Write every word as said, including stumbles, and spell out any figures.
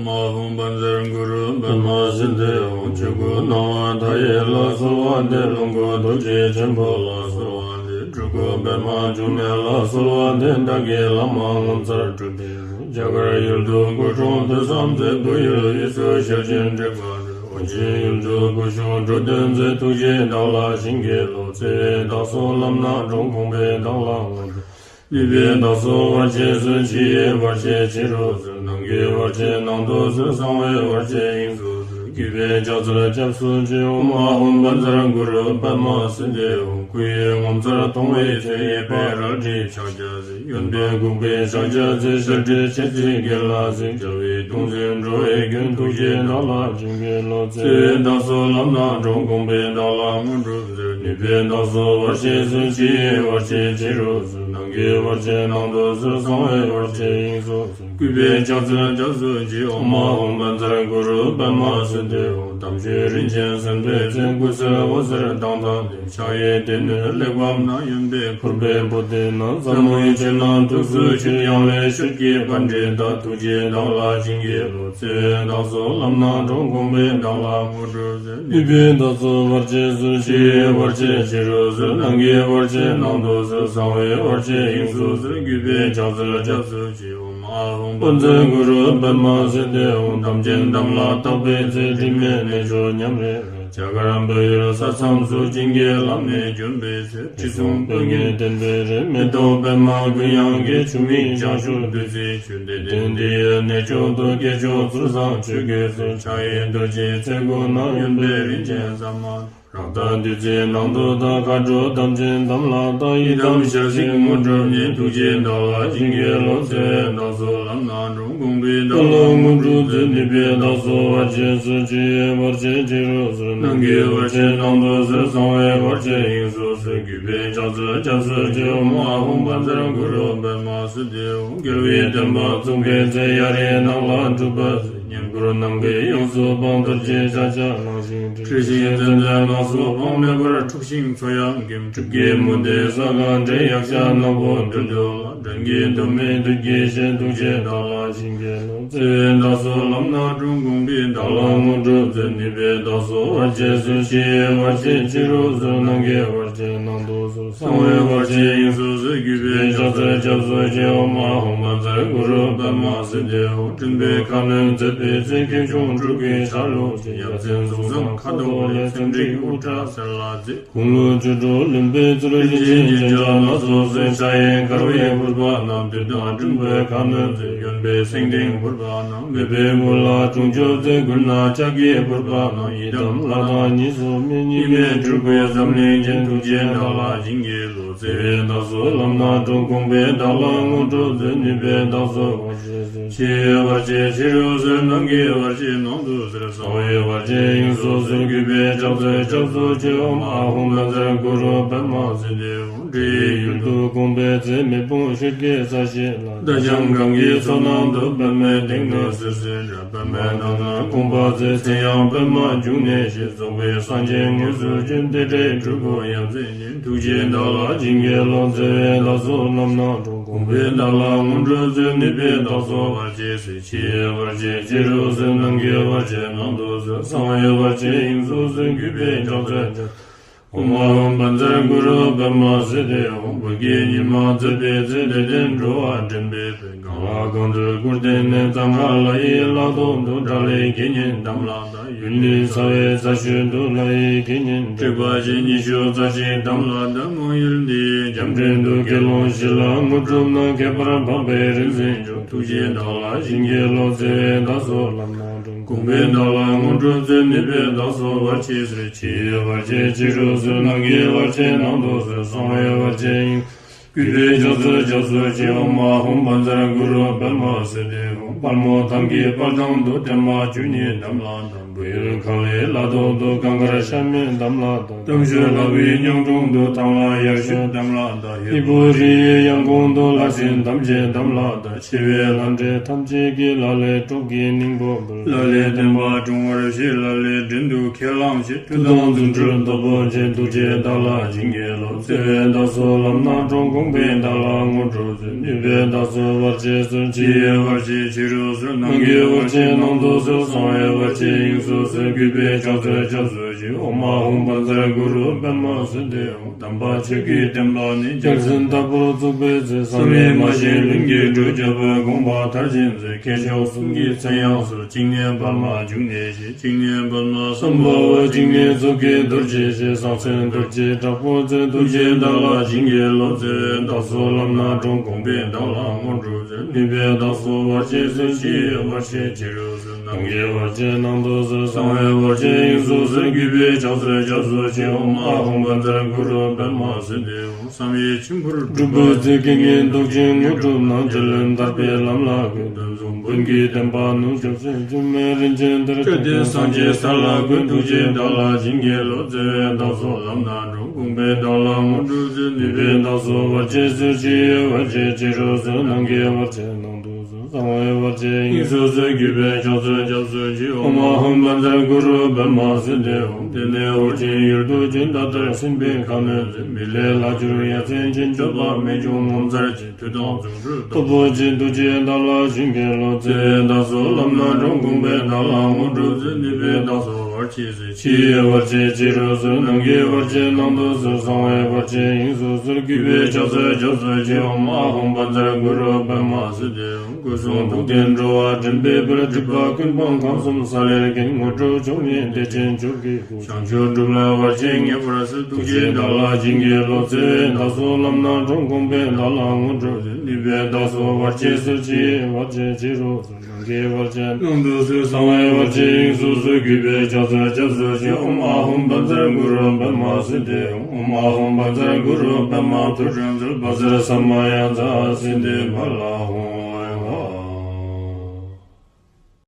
མ་ཧཱུྃ་བཛྲ་གུ་རུ་པདྨ་སིདྡྷི་ཧཱུྃ། ཆོས་སྐུ་སྣང་བ་མཐའ་ཡས་ལ་གསོལ་བ་འདེབས། ལོངས་སྐུ་རྡོ་རྗེ་ཆེན་པོ་ལ་གསོལ་བ་འདེབས། སྤྲུལ་སྐུ་པདྨ་འབྱུང་གནས་ལ་གསོལ་བ་འདེབས། བདག་གི་བླ་མ་ངོ་མཚར་སྤྲུལ་པའི་རྒྱ་གར་ཡུལ་དུ་སྐུ་འཁྲུངས་དུས་བཟང་མཛད། བོད་ཡུལ་དབུས་སུ་ཞལ་བྱོན་དྲེགས་པ་འགྲོལ། ཨོ་རྒྱན་ཡུལ་དུ་སྐུ་བཞུགས་འགྲོ་དོན་མཛད། ཐུགས་རྗེས་བདག་ལ་བྱིན་གྱིས་རློབས། བརྩེ་བས་བདག་སོགས་ལམ་སྣ་དྲོངས། དགོངས་པས་བདག་ལ་ངོ་སྤྲོད། ནུས་པས་བདག་སོགས་བར་ཆད་སོལ། ཕྱི་ཡི་བར་ཆད་ཕྱི་རུ་སོལ། ནང་གི་བར་ཆད་ནང་དུ་སོལ། གསང་བའི་བར་ཆད་དབྱིངས་སུ་སོལ། གུས་པས་ཕྱག་འཚལ་སྐྱབས་སུ་མཆི། ཨོཾ་ཨཱཿཧཱུྃ་བཛྲ་གུ་རུ་པདྨ་སིདྡྷི་ཧཱུྃ། སྐུ་ཡི་ངོ་མཚར་མཐོང་བའི་ཚེ། གཡས་པས་རལ་གྲིའི་ཕྱག་རྒྱ་གཟིགས། གཡོན་པས་འགུགས་པའི་ཕྱག་རྒྱ་མཛད། ཞལ་བགྲད་མཆེ་གཙིགས་གྱེན་ལ་གཟིགས། རྒྱལ་བའི་གདུང་འཛིན་འགྲོ་བའི་མགོན། ཐུགས་རྗེས་བདག་ལ་བྱིན་གྱིས་རློབས། བརྩེ་བས་བདག་སོགས་ལམ་སྣ་དྲོངས། དགོངས་པས་བདག་ལ་དངོས་གྲུབ་སྩོལ། ནུས་པས་བདག་སོགས་བར་ཆད་སོལ། ཕྱི་ཡི་བར་ཆད་ཕྱི་རུ་སོལ། ནང་གི་བར་ཆད་ནང་དུ་སོལ། གསང་བའི་བར་ཆད་དབྱིངས་སུ་སོལ། གུས་པས་ཕྱག་འཚལ་སྐྱབས་སུ་མཆི། ཨོཾ་ཨཱཿཧཱུྃ་བཛྲ་གུ་རུ་པདྨ་སིདྡྷི་ཧཱུྃ། དམ་ཆོས་རིན་ཆེན་གསེར་འབེབས་མཛད། སྐུ་གསལ་འོད་ཟེར་མདངས་དང་ལྡན། ཕྱག་གཡས་སྡེ་སྣོད་གླེགས་བམ་བསྣམས། གཡོན་པས་ཕུར་པའི་པུསྟི་བསྣམས། ཟབ་མོའི་ཆོས་རྣམས་ཐུགས་སུ་ཆུད། དབྱངས་ལས་ཆོས་ཀྱི་པཎྜི་ཏ། ཐུགས་རྗེས་བདག་ལ་བྱིན་གྱིས་རློབས། བརྩེ་བས་བདག་སོགས་ལམ་སྣ་དྲོངས། དགོངས་པས་བདག་ལ་དངོས་གྲུབ་སྩོལ། ནུས་པས་བདག་སོགས་བར་ཆད་སོལ། ཕྱི་ཡི་བར་ཆད་ཕྱི་རུ་སོལ། ནང་གི་བར་ཆད་ནང་དུ་སོལ། གསང་བའི་བར་ཆད་དབྱིངས་སུ་སོལ། གུས་པས་ཕྱག་འཚལ་སྐྱབས་སུ་མཆི། ཨོཾ་ཨཱཿཧཱུྃ་བཛྲ་གུ་རུ་པདྨ་སིདྡྷི་ཧཱུྃ། དམ་ཅན་དམ་ལ་བཏགས་པའི་ཚེ། དྲི་མེད་གནས་མཆོག་ཉམས་རེ་རེ། རྒྱ་གར་བོད་ཡུལ་ས་མཚམས་སུ། བྱིན་གྱིས་བརླབས་ནས་བྱོན་པའི་ཚེ། དྲི་བསུང་སྤོས་ངད་ལྡན་པའི་རི། མེ་ཏོག་པདྨ་ཀུན་ཡངས་ཀྱི། ཆུ་མིག་བྱང་ཆུབ་བདུད་རྩིའི་ཆུ། བདེ་ལྡན་འདི་ཡི་གནས་མཆོག་ཏུ། སྐྱེས་མཆོག་ཚུལ་བཟང་ཆོས་ཀྱི་སྲོལ། ཕྱག་གཡས་རྡོ་རྗེ་རྩེ་དགུ་བསྣམས། གཡོན་པས་རིན་ཆེན་ཟ་མ། རཀྟ་བདུད་རྩི་ནང་དུ་དག། མཁའ་འགྲོ་དམ་ཅན་དམ་ལ་བཏགས། ཡི་དམ་ཞལ་གཟིགས་དངོས་གྲུབ་བརྙེས། ཐུགས་རྗེས་བདག་ལ་བྱིན་གྱིས་རློབས། བརྩེ་བས་བདག་སོགས་ལམ་སྣ་དྲོངས། དགོངས་པས་བདག་ལ་དངོས་གྲུབ་སྩོལ། ནུས་པས་བདག་སོགས་བར་ཆད་སོལ། ཕྱི་ཡི་བར་ཆད་ཕྱི་རུ་སོལ། ནང་གི་བར་ཆད་ནང་དུ་སོལ། གསང་བའི་བར་ཆད་དབྱིངས་སུ་སོལ། གུས་པས་ཕྱག་འཚལ་སྐྱབས་སུ་མཆི། ཨོཾ་ཨཱཿཧཱུྃ་བཛྲ་གུ་རུ་པདྨ་སིདྡྷི་ཧཱུྃ། རྒྱལ་བའི་བསྟན་པ་བཙུགས་པའི་ཚེ། གཡའ་རིའི་ནགས་ལ་སྒྲུབ་པ་མཛད། བསྙེན་བཀུར་ནམ་མཁའི་དབྱིངས་སུ་འཕངས། རྡོ་རྗེ་ཤཱཀྱ་གླིང་བཞེངས་ཏེ། ཁྲི་བཞེངས་ཙནྡན་ནགས་སུ་འཕངས། མེ་འབར་འཁྲུགས་ཤིང་མཚོ་ཡང་འགེམས། སྲིབ་ཀྱི་མུ་སྟེགས་ས་ག་འདྲེན། ཡཀྴ་ནག་པོ་སྦྲུལ་གདུག་ལ། བྲན་གྱི་གདོད་མའི་བདུད་ཀྱིས་བཤན། ཐུགས་རྗེས་བདག་ལ་བྱིན་གྱིས་རློབས། བརྩེ་བས་བདག་སོགས་ལམ་སྣ་དྲོངས། དགོངས་པས་བདག་ལ་དངོས་གྲུབ་སྩོལ། ནུས་པས་བདག་སོགས་བར་ཆད་སོལ། ཕྱི་ཡི་བར་ཆད་ཕྱི་རུ་སོལ། ནང་གི་བར་ཆད་ནང་དུ་སོལ། གསང་བའི་བར་ཆད་དབྱིངས་སུ་སོལ། གུས་པས་ཕྱག་འཚལ་སྐྱབས་སུ་མཆི། ཨོཾ་ཨཱཿཧཱུྃ་བཛྲ་གུ་རུ་པདྨ་སིདྡྷི་ཧཱུྃ། སྤྲིན་པའི་ཁ་གནོན་མཛད་པའི་ཚེ། ཁྱེའུ་ཆུང་སྤྲུལ་སྐུའི་ཆ་ལུགས་ཅན། ཡ་མཚན་གཟུགས་བཟང་ཁ་དོག་ལེགས། ཚེམས་འགྲིག་དབུ་སྐྲ་སེར་ལ་མཛེས། དགུང་ལོ་བཅུ་དྲུག་ལོན་པའི་ཚེ། རིན་ཆེན་རྒྱན་ཆ་སྣ་ཚོགས་གསོལ། ཕྱག་གཡས་དཀར་བའི་ཕུར་པ་བསྣམས། བདུད་དང་སྲིན་པོའི་ཁ་གནོན་མཛད། གཡོན་པས་སེང་ལྡེང་ཕུར་པ་བསྣམས། མེས་པོའི་སྐུ་ལ་སྲུང་སྐྱོབ་མཛད། མགུལ་ན་ལྕགས་ཀྱི་ཕུར་པ་བསྣམས། ཡི་དམ་ལྷ་དང་གཉིས་སུ་མེད། གཉིས་མེད་སྤྲུལ་སྐུའི་འཛམ་གླིང་རྒྱན། ཐུགས་རྗེས་བདག་ལ་བྱིན་གྱིས་རློབས། བརྩེ་བས་བདག་སོགས་ལམ་སྣ་དྲོངས། དགོངས་པས་བདག་ལ་དངོས་གྲུབ་སྩོལ། ནུས་པས་བདག་སོགས་བར་ཆད་སོལ། ཕྱི་ཡི་བར་ཆད་ཕྱི་རུ་སོལ། ནང་གི་བར་ཆད་ནང་དུ་སོལ། གསང་བའི་བར་ཆད་དབྱིངས་སུ་སོལ། གུས་པས་ཕྱག་འཚལ་སྐྱབས་སུ་མཆི། ཨོཾ་ཨཱཿཧཱུྃ་བཛྲ་གུ་རུ་པདྨ་སིདྡྷི་ཧཱུྃ། འདྲེ་ཡི་ཡུལ་དུ་འཁོན་པའི་ཚེ། མེ་དཔུང་ཤེལ་གྱི་ས་གཞི་ལ། རྟ་རྐྱང་སྒང་གི་མཚོ་ནང་དུ། པདྨའི་སྡེ་སྣོད་སིལ་སིལ་འདྲ། པདྨས་བདག་ལ་དགོངས་པ་མཛད། མཚན་ཡང་པདྨ་འབྱུང་གནས་ཞེས། རྫོགས་པའི་སངས་རྒྱས་དངོས་སུ་བྱོན། རྟེན་འབྲེལ་སྤྲུལ་སྐུ་ཡ་མཚན་ཅན། ཐུགས་རྗེས་བདག་ལ་བྱིན་གྱིས་རློབས། བརྩེ་བས་བདག་སོགས་ལམ་སྣ་དྲོངས། དགོངས་པས་བདག་ལ་དངོས་གྲུབ་སྩོལ། ནུས་པས་བདག་སོགས་བར་ཆད་སོལ། ཕྱི་ཡི་བར་ཆད་ཕྱི་རུ་སོལ། ནང་གི་བར་ཆད་ནང་དུ་སོལ། གསང་བའི་བར་ཆད་དབྱིངས་སུ་སོལ། གུས་པས་ཕྱག་འཚལ་ཕྱག་ཨོཾ་ཨཱཿཧཱུྃ་བཛྲ་གུ་རུ་པདྨ་སིདྡྷི་ཧཱུྃ། བོད་ཀྱི་ཉི་མ་མཛད་པའི་ཚེ། དད་ལྡན་འགྲོ་བ་འདྲེན་པའི་དཔལ། གང་ལ་གང་འདུལ་སྐུར་བསྟན་ནས། གཙང་ཁ་ལ་ཡི་ལ་ཐོག་ཏུ། དགྲ་ལྷའི་དགེ་བསྙེན་དམ་ལ་བཏགས། ཡུལ་ནི་ཚ་བའི་རྩ་ཤོད་དུ། ལྷ་ཡི་དགེ་བསྙེན་དྲེགས་པ་ཅན། ཉི་ཤུ་རྩ་གཅིག་དམ་ལ་བཏགས། མང་ཡུལ་འདི་ཡི་རྒྱ་འདྲེན་དུ། དགེ་སློང་བཞི་ལ་དངོས་གྲུབ་གནང་། ཁྱད་པར་འཕགས་པའི་རིག་འཛིན་མཆོག། ཐུགས་རྗེས་བདག་ལ་བྱིན་གྱིས་རློབས། བརྩེ་བས་བདག་སོགས་ལམ་སྣ་དྲོངས། དགོངས་པས་བདག་ལ་དངོས་གྲུབ་སྩོལ། ནུས་པས་བདག་སོགས་བར་ཆད་སོལ། ཕྱི་ཡི་བར་ཆད་ཕྱི་རུ་སོལ། ནང་གི་བར་ཆད་ནང་དུ་སོལ། གསང་བའི་བར་ཆད་དབྱིངས། གུས་པས་ཕྱག་འཚལ་སྐྱབས་སུ་མཆི། ཨོཾ་ཨཱཿཧཱུྃ་བཛྲ་གུ་རུ་པདྨ་སིདྡྷི་ཧཱུྃ། དཔལ་མོ་ཐང་གི་དཔལ་ཐང་དུ། བརྟན་མ་བཅུ་གཉིས་དམ་ལ་བཏགས། བོད་ཡུལ་གངས་ལས་ལ་ཐོག་ཏུ། གངས་དཀར་ཤ་མེད་འདམ་ལ་བརྡབ། གཏམ་ཤོད་ལྷ་བུའི་སྙིང་དྲུང་དུ། ཐང་ལྷ་ཡར་ཞུད་འདམ་ལ་བརྡབ། ཧི་བོ་རི་ཡི་ཡང་གོང་དུ། ལྷ་སྲིན་ཐམས་ཅད་འདམ་ལ་བརྡབ། ཆེ་བའི་ལྷ་འདྲེ་ཐམས་ཅད་ཀྱིས། ལ་ལས་སྲོག་གི་སྙིང་པོ་འབུལ། ལ་ལས་བདེན་པ་འབྱུང་བར་བྱེད། ལ་ལས་བྲན་དུ་ཁས་བླངས་བྱེད། མཐུ་དང་རྫུ་འཕྲུལ་སྟོབས་པོ་ཆེ། ཐུགས་རྗེས་བདག་ལ་བྱིན་གྱིས་རློབས། བརྩེ་བས་བདག་སོགས་ལམ་སྣ་དྲོངས། དགོངས་པས་བདག་ལ་དངོས་གྲུབ་སྩོལ། ནུས་པས་བདག་སོགས་བར་ཆད་སོལ། ཕྱི་ཡི་བར་ཆད་ཕྱི་རུ་སོལ། ནང་གི་བར་ཆད་ནང་དུ་སོལ། གསང་བའི་བར་ཆད་དབྱིངས་སུ་སོལ། གུས་པས་ཕྱག་འཚལ་སྐྱབས་སུ་མཆི། ཨོཾ་ཨཱཿཧཱུྃ་བཛྲ་གུ་རུ་པདྨ་སིདྡྷི་ཧཱུྃ། དམ་པ་ཆོས་ཀྱི་བསྟན་པ་ནི། རྒྱལ་མཚན་ལྟ་བུར་བཙུགས་པའི་ཚེ། བསམ་ཡས་མ་བཞེངས་ལྷུན་གྱིས་གྲུབ། རྒྱལ་པོའི་དགོངས་པ་མཐར་ཕྱིན་མཛད། མཁས་མཆོག་གསུམ་གྱི་མཚན་ཡང་གསོལ། བཅུ་གཉིས་པདྨ་འབྱུང་གནས་ཞེས། བཅུ་གཉིས་པདྨ་སམྦྷ་ཝ། བཅུ་གཉིས་གཙུག་གི་རྡོ་རྗེ་ཞེས། གསང་མཚན་རྡོ་རྗེ་དྲག་པོ་རྩལ། ཐུགས་རྗེས་བདག་ལ་བྱིན་གྱིས་རློབས། བརྩེ་བས་བདག་སོགས་ལམ་སྣ་དྲོངས། དགོངས་པས་བདག་ལ་དངོས་གྲུབ་སྩོལ། ནུས་པས་བདག་སོགས་བར་ཆད་སོལ། ཕྱི་ཡི་བར་ཆད་ཕྱི་རུ་སོལ། ནང་གི་བར་ཆད་ནང་དུ་སོལ། གསང་བའི་བར་ཆད་དབྱིངས་སུ་སོལ། གུས་པས་ཕྱག་འཚལ་སྐྱབས་སུ་མཆི། ཨོཾ་ཨཱཿཧཱུྃ་བཛྲ་གུ་རུ་པདྨ་སིདྡྷི་ཧཱུྃ། བསམ་ཡས་མཆིམས་ཕུར་སྒྲུབ་པའི་ཚེ། དཀའ་ངལ་བཟློག་ཅིང་དངོས་གྲུབ་གནང་། རྗེ་བློན་དར་པའི་ལམ་ལ་བཀོད། དོན་གསུམ་བོན་གྱི་བསྟན་པ་ནུབ་སྐྱབས་སུ། སྒྱུ་མའི་རིན་ཆེན་གཏེར་ཁྲོད་དུ། སངས་རྒྱས་ས་ལ་བཀོད། ཐུགས་རྗེས་བདག་ལ་བྱིན་གྱིས་རློབས། བརྩེ་བས་བདག་སོགས་ལམ་སྣ་དྲོངས། དགོངས་པས་བདག་ལ་དངོས་གྲུབ་སྩོལ། ནུས་པས་བདག་སོགས་བར་ཆད་སོལ། ཕྱི་ཡི་བར་ཆད་ཕྱི་རུ་སོལ། ནང་གི་བར་ཆད་ནང་དུ་སོལ། གསང་བའི་བར་ཆད་དབྱིངས་སུ་སོལ། གུས་པས་ཕྱག་འཚལ་སྐྱབས་སུ་མཆི། ཨོཾ་ཨཱཿཧཱུྃ་བཛྲ་གུ་རུ་པདྨ་སིདྡྷི་ཧཱུྃ། དེ་ནས་འོད་ཆེན་གཡུལ་དུ་བྱོན། མཐའ་ལྟར་སྲིད་པའི་ཁ་གནོན་མཛད། མི་ལས་ལྷག་གྱུར་ཡ་མཚན་ཅན། སྤྱོད་པ་རྨད་བྱུང་ངོ་མཚར་ཅན། མཐུ་དང་རྫུ་འཕྲུལ་སྟོབས་པོ་ཆེ། ཐུགས་རྗེས་བདག་ལ་བྱིན་གྱིས་རློབས། བརྩེ་བས་བདག་སོགས་ལམ་སྣ་དྲོངས། དགོངས་པས་བདག་ལ་དངོས་གྲུབ་སྩོལ། ནུས་པས་བདག་སོགས་བར་ཆད་སོལ། ཕྱི་ཡི་བར་ཆད་ཕྱི་རུ་སོལ། ནང་གི་བར་ཆད་ནང་དུ་སོལ། གསང་བའི་བར་ཆད་དབྱིངས་སུ་སོལ། གུས་པས་ཕྱག་འཚལ་སྐྱབས་སུ་མཆི། ཨོཾ་ཨཱཿཧཱུྃ་བཛྲ་གུ་རུ་པདྨ་སིདྡྷི་ཧཱུྃ། སྐུ་གསུང་ཐུགས་ལྡན་འགྲོ་བ་འདྲེན་པའི་དཔལ། སྒྲིབ་པ་ཀུན་སྤངས་ཁམས་གསུམ་ས་ལེར་མཁྱེན། དངོས་གྲུབ་མཆོག་བརྙེས་བདེ་ཆེན་མཆོག་གི་སྐུ། བྱང་ཆུབ་སྒྲུབ་ལ་བར་ཆད་ངེས་པར་སེལ། ཐུགས་རྗེས་བདག་ལ་བྱིན་གྱིས་རློབས། བརྩེ་བས་བདག་སོགས་ལམ་སྣ་དྲོངས། དགོངས་པས་བདག་ལ་དངོས་གྲུབ་སྩོལ། ནུས་པས་བདག་སོགས་བར་ཆད་སོལ། ཕྱི་ཡི་བར་ཆད་ཕྱི་རུ་སོལ། ནང་གི་བར་ཆད་ནང་དུ་སོལ། གསང་བའི་བར་ཆད་དབྱིངས་སུ་སོལ། གུས་པས་ཕྱག་འཚལ་སྐྱབས་སུ་མཆི། ཨོཾ་ཨཱཿཧཱུྃ་བཛྲ་གུ་རུ་པདྨ་སིདྡྷི་ཧཱུྃ། ཨོཾ་ཨཱཿཧཱུྃ་བཛྲ་གུ་རུ་པདྨ་ཐོད་ཕྲེང་རྩལ། བཛྲ་ས་མ་ཡ་ཛཿསིདྡྷི་ཕ་ལ་ཧཱུྃ།